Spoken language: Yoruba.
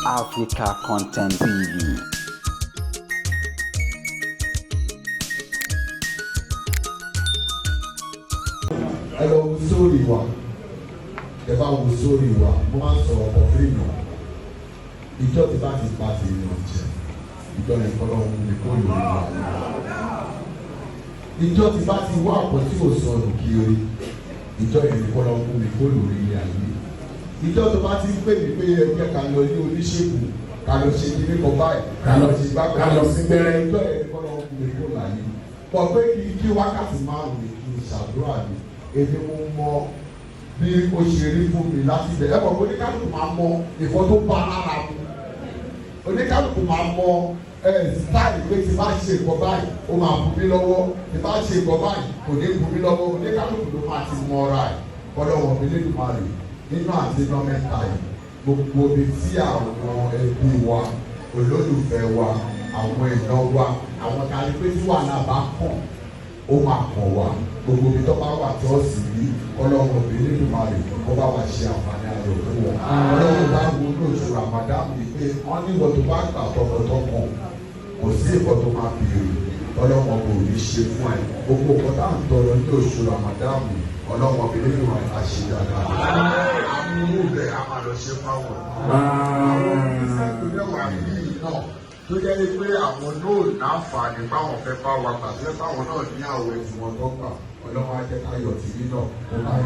Africa Content TV. Ẹ lọ wo sórí wa. Ẹ bá wo sórí wa, mo máa ń sọ̀rọ̀ ọkọ̀ fún èèyàn. Ìjọ tí bá ti bá ti yàn jẹ, ìjọ yẹn kọ́ lọ́wọ́ mi kó lórí wa. Ìjọ tí bá ti wá ọ̀pọ̀ tí ò sọnù kiri, ìjọ yẹn kọ́ lọ́wọ́ mi kó lórí ilé ayé. Ìjọ tó bá ti ń pè mí pé ẹgbẹ́ ká lọ ní oníṣègùn, ká lọ ṣe kíní kan báyìí, ká lọ ṣe gbá, ká lọ sí gbẹ́rẹ́. Ìjọ yẹn kọ́ lọ́wọ́ mi kó láyé pọ̀ pé kí wákàtí 5 ni kí n ṣàdúrà ni. Èmi mo mọ bí ó ṣe rí fún mi láti ibẹ̀. Ẹ mọ̀ pé oníkálukú máa mọ ìfọ́ tó bá lára mu, oníkálukú máa mọ ẹ style pé tí bá ṣe nǹkan báyìí, ó máa bu mí lọ́wọ́, tí bá ṣe nǹkan báyìí, kò ní bu mí lọ́wọ́. Oníkálukú ló máa ti mọ ara ẹ̀. Ọlọ́wọ́ mi lè máa rè nínú àti iná mẹ́ta yìí, gbogbo ibi tí àwọn ẹbí wa, olólùfẹ́ wa, àwọn èèyàn wa, àwọn tàbí pé tí wàhálà bá kàn, ó máa kàn wá, gbogbo ibi tó bá wà tí ó sì rí, Ọlọ́run òbí nínú máa rè kó bá wa ṣe àǹfààní ayọ̀ fún wọn. Ọlọ́run bá wo ní oṣù Ramadan yìí pé wọ́n ní ìwọ tó bá gbà tọkàntọkàn, kò sí ìkọ́ tó máa béèrè Ọlọ́run kò ní ṣe fún ẹ. Gbogbo nǹkan tá à ń tọrọ ní oṣù Ramadan yìí, Ọlọ́run òbí nínú máa ṣe dáadáa. Àwọn owó bẹ̀ á máa lọ ṣe fáwọn. Àwọn oníṣẹ́ tó dẹ́wà yìí náà tó jẹ́ pé àwọn náà láǹfààní báwọn fẹ́ bá wa gbà, tó jẹ́ báwọn náà ní àwẹ̀ tí wọ́n tó gbà, Ọlọ́run á jẹ́ káyọ̀ tìbí náà kó bá